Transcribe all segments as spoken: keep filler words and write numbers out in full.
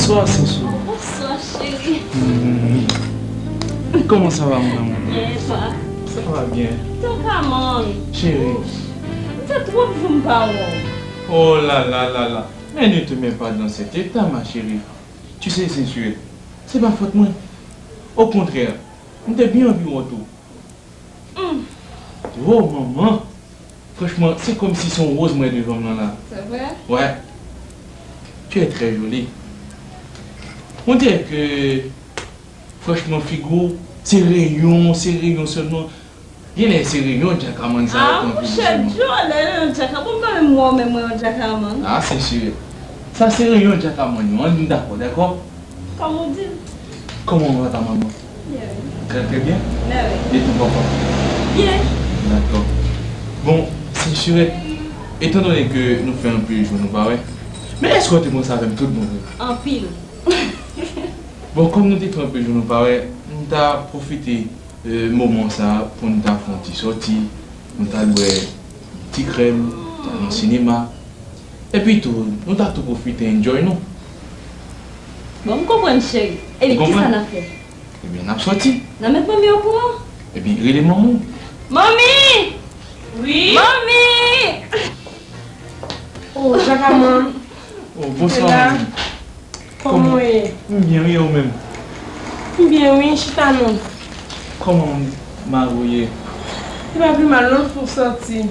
Bonsoir, Sensou. Bonsoir, chéri. Mhm. Comment ça va, mon amour? Bien, et toi? Ça va bien. Ton kamann. Chéri. Ou fè twòp jou m pa wè w. Oh là là là là. Mais ne te mets pas dans cet état, ma chérie. Tu sais, Sensurèt, se pa fòt mwen. Okontrè, m te byen anvi wè w tou. Mm. Oh, manman! Franchman, se kòmsi se yon woz m wè devan m nan la. C'est vrai? Ouais. Tu es très jolie. On dirait que, franchman, figi w, se reyon, se reyon sèlman. Genlè se reyon djakamann sa yo. Ah, pran monchè, figi w sèlman. Djòlè reyon djakamann, m pa menm wè w menm reyon djakamann. Ah, c'est sûr. Sa se reyon djakamann yo, ann dakò, dakò? Comme on dit. Comment va ta maman? Bien, oui. Très, très bien. Bien, oui. Et ton papa? Bien. D'accord. Bon, Sensurèt, étant donné que nou fè anpil jou nou pa wè, men èske w te panse avè m tout bon vre? Anpil. Bon, kòm nou te fè anpil jou nou pa wè, m ta pwofite, euh, moman sa a pou n ta fè yon ti sòti, nou ta bwè ti krèm, ta nan sinema. Epi tou, nou ta tou pwofite enjoy nou. Bon, m konprann, cheri. Epi, kisa n ap fè? Ebyen, n ap sòti. N a met manmi okouran. Epi, rele manman w. Manmi! Wi? Manmi! Oh, Jakaman. Oh, bonswa, manmi. Kòman w ye? M byen, wi, e ou menm? M byen, wi, chita non. Kòman mari w ye? Li pa pi mal, non, pou sòti.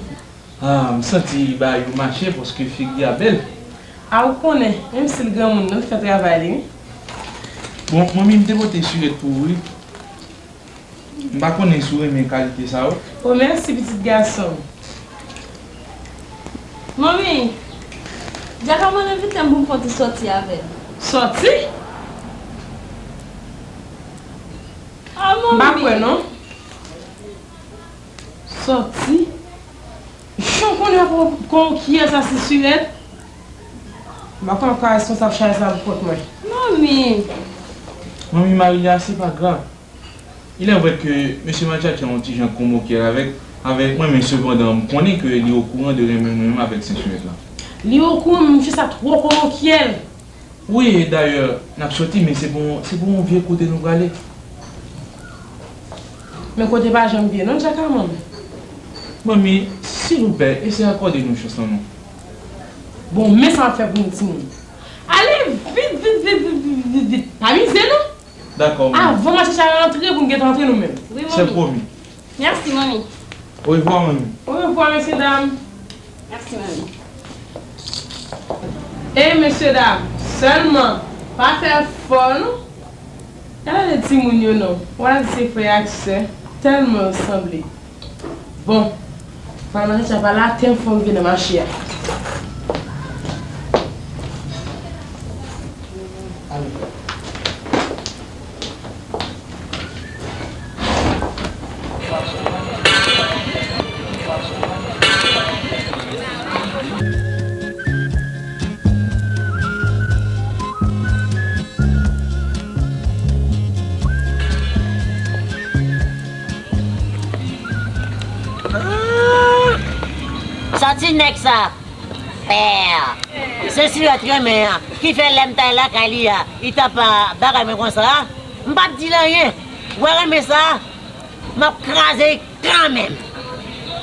Ah, m santi bagay yo mache paske figi a bèl. A, ou konnen, menm si l granmoun, non, l fè travay li, wi. Bon, manmi, m te pote sirèt pou ou, wi. M pa konnen si w renmen kalite sa yo. O, mèsi, pitit gason m. Manmi, Jakaman envite m pou m fè yon ti sòti avè l. Sòti? Ah, manmi. M pa kwè, non. Sòti? Jan w konnen w ap pran yon kiyè sa se sirèt? M pa kwè m ap ka responsab chay sa pou kont mwen. Manmi. Manmi Maria, se pa grav. Il est vrai que mesye Matchatcha yon ti jan konmokyèl avèk, avèk mwen, men sepandan, m konnen ke li okouran de renmen mwen menm avèk Sensurèt la. Li okouran, men mesye sa twò konmokyèl. Wi, e dayè, n ap sòti, men se pou, se pou yon vye kote nou prale. Men kote pa janm vye, non, Jakaman. Manmi, silvouplè, eseye akòde nou chans lan, non. Bon, men sa m ap fè pou nou, timoun. Ale vit, vit, vit, vit, vit, vit, vit. Pa mize, non. Dakò, manmi. Avan Matchatcha rantre, pou n gentan antre nou menm. Wi, manmi. Se pwomi. Mèsi, manmi. Orevwa, manmi. Orevwa, mesye dam. Mèsi, manmi. E, mesye dam, sèlman, pa fè fò, non. Gade timoun yo, non. W a di se frè ak sè, tèlman yo sanble. Bon, fò Matchatcha pa la, te fò rive nan mache a. Sa ti nèg sa fè a. Se sirèt renmen an ki fè lè m t al lakay li a, li t ap bagay mwen konsa. M p ap di l anyen. W a renmen sa? M ap kraze kanmenm.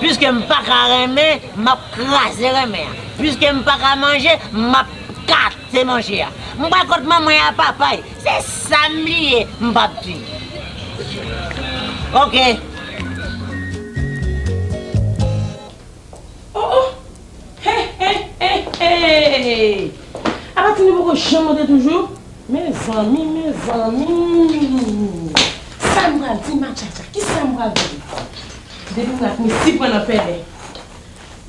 Piske m pa ka renmen, m ap kraze renmen an. Piske m pa ka manje, m ap kase manje a. M pral kot manman y a papay. Se sa m bliye, m p ap di. Oke. Oh, oh! Hey, hey, hey, hey! Apa timoun poko janm monte toujou? Mezanmi, mezanmi! Sa m pral di Matchatcha? Kisa m pral di? Depi m rat m isi pran nan pèlen.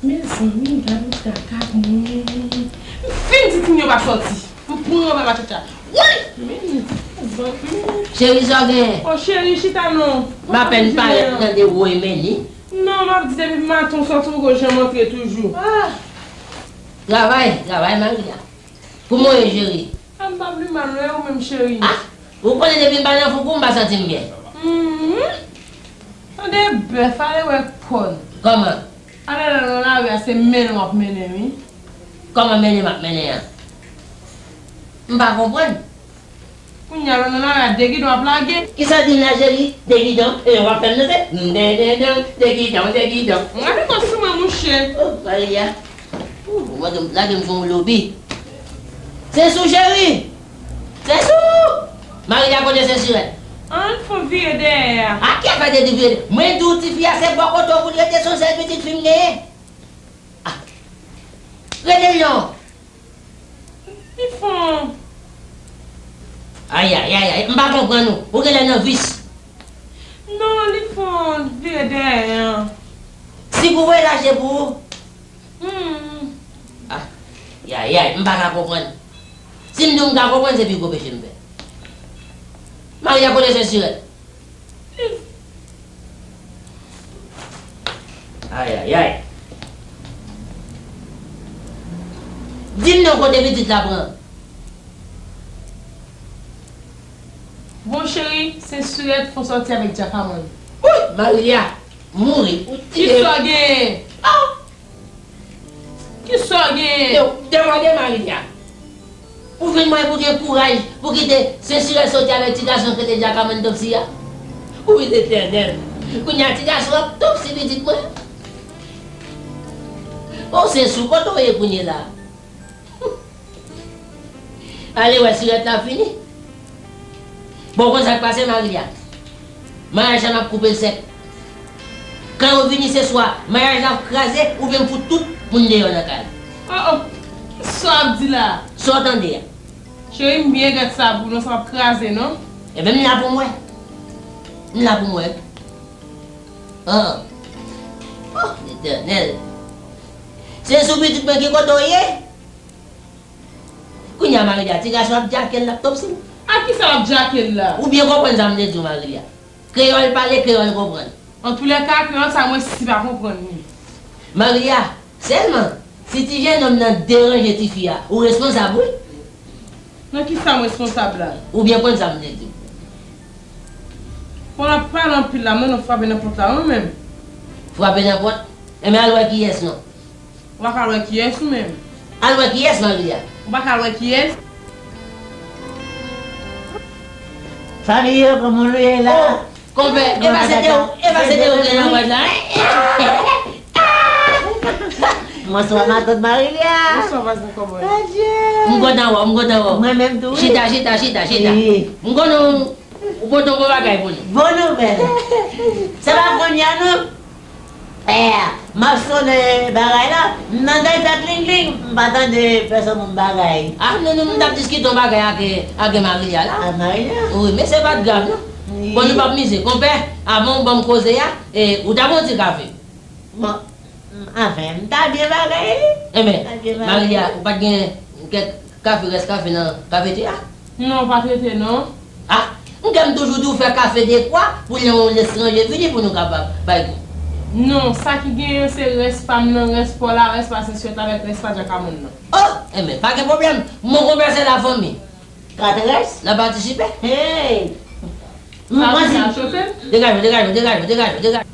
Mezanmi, gade yon traka pou mwen. M fin di timoun yo pa sòti. M pran anba Matchatcha. Woy! Men, mezanmi. Cheri, sa w genyen? O cheri, chita non. M apèn parèt tande woy men li. Non, m ap di depi maten w sòti ou poko janm antre toujou. Ah! Travay, travay, Maria. Kouman w ye, cheri? Ah, m pa pi mal non, e ou menm, cheri? Ah! Ou konnen depi m pa nan foukou, m pa santi m byen. Mhm. Tande bèf, ale wè kòn. Kòman? Ale la nan lari a, se mennen w ap mennen, wi. Kòman mennen m ap mennen an? M pa konprann. Kounye a, lè w nan lari a, de gidon w ap lage. Kisa w di m la, cheri? De gidon? E w ap fè m danse? Den, den, den, de gidon, de gidon. Gade kò sou mwen, mouche. Oh, Maria. Ou, ou lage m sou yon lobi. Sensou, cheri! Sensou! Maria, kote Sensirèt? An, fò vire dèyè a. A ki afè de vire? Mwen di w, tifi a se bò kote w pou l rete, se yon sèl pitit fi m genyen. Ah. Rele l non. Li fon. Ay, ay, ay, ay, m pa konprann ou. Ou genlè nan vis. Non, li fon vire dèyè an. Si pou voye lache pou ou. Hmm. Ah, ay, ay, m pa ka konprann. Si m di w m ka konprann, se pi gwo peche m fè. Maria, kote Sensirèt? Ay, ay, ay. Di m non kote pitit la pran. Bon, cheri, Sensirèt fon sòti avèk Djakamann. Woy, Maria, mouri. Ou tiye. Kisa w genyen? Ah! Kisa w genyen? Yo, demande Maria. Ou vin mwen pou gen kouraj pou kite Sensirèt sòti avèk ti gason k rele Djakamann Topsy a? Wi, Letènèl. Kounye a, ti gason ap Topsy pitit mwen. O Sensou, kote w ye kounye la? Ale wè si rèt la fini. Bon, w konn sa k pase, Maria? Maryaj la m ap koupe l sèk. Kan yo vini se swa maryaj la ap kraze oubyen m fout tout moun deyò nan kay. Oh, oh. Kisa w ap di la? Sa w tande a? Cheri, m byen gad sa pou nou, sa p ap kraze, non? Ebyen, m la pou m wè. M la pou m wè. Ah. Oh, Letènèl. Sensou pitit mwen, ki kote w ye? Kounye a, Maria, ti gason ap djake l, l ap Topsy. A kisa l ap djake l la? Ou byen konprann sa m te di w, Maria. Kreyòl pale, kreyòl konprann. Antoulèka, kreyòl sa, mwen si pa konprann li. Maria, sèlman, si ti jennonm nan deranje tifi a, ou responsab, wi. Nan kisa m responsab la? Ou byen konn sa m te di w. Bon, l ap pale anpil la, mwen, nou frape nan pòt la, wi, menm. Frape nan pòt? Enben, al wè kiyès, non. Ou pa ka wè kiyès ou menm? Al wè kiyès, Maria. Ou pa ka wè kiyès? Fanmi yo, kòman nou ye la? Oh, konpè, e pa se te ou, e pa se te ou ki nan wad la? Bonswa, matant Marilia. Bonswa, vwazin, kòman w ye? Adye. M kontan wè w, m kontan wè w. Mwen menm tou, wi. Chita, chita, chita, chita. Wi. M konnen w Ou pote yon bon bagay pou nou. Bon nouvèl. Se pa kounye a non. Pè, m ap sonnen bagay la, m tande fè kling kling, m pa tande pèsonn moun bagay. Ah, nou, nou, m t ap diskite yon bagay ak, ak Marilia la. Ak Marilia? Wi, men se pa t grav non. Wi. Bon, nou p ap mize. Konpè, avan w ban m koze a, e, ou ta pran yon ti kafe. Bon, anfen, m ta byen bagay, wi. Enben, Maria, ou pa t gen kèk kafe, rès kafe nan kafeterya? Non, pa t rete, non. Ah, m kwè m toujou di w fè kafe dekwa pou lè yon etranje vini pou nou kapab bay gout. Non, sa ki genyen se rès pa m nan, rès pa w la, rès pa Sensirèt la avèk rès pa Djakamann nan. Oh, enben, pa gen pwoblèm. Mon konpè se lafanmi. Kat rès? N a patisipe. Hey! M panse. Degaje w, degaje w, degaje w, degaje w, degaje w.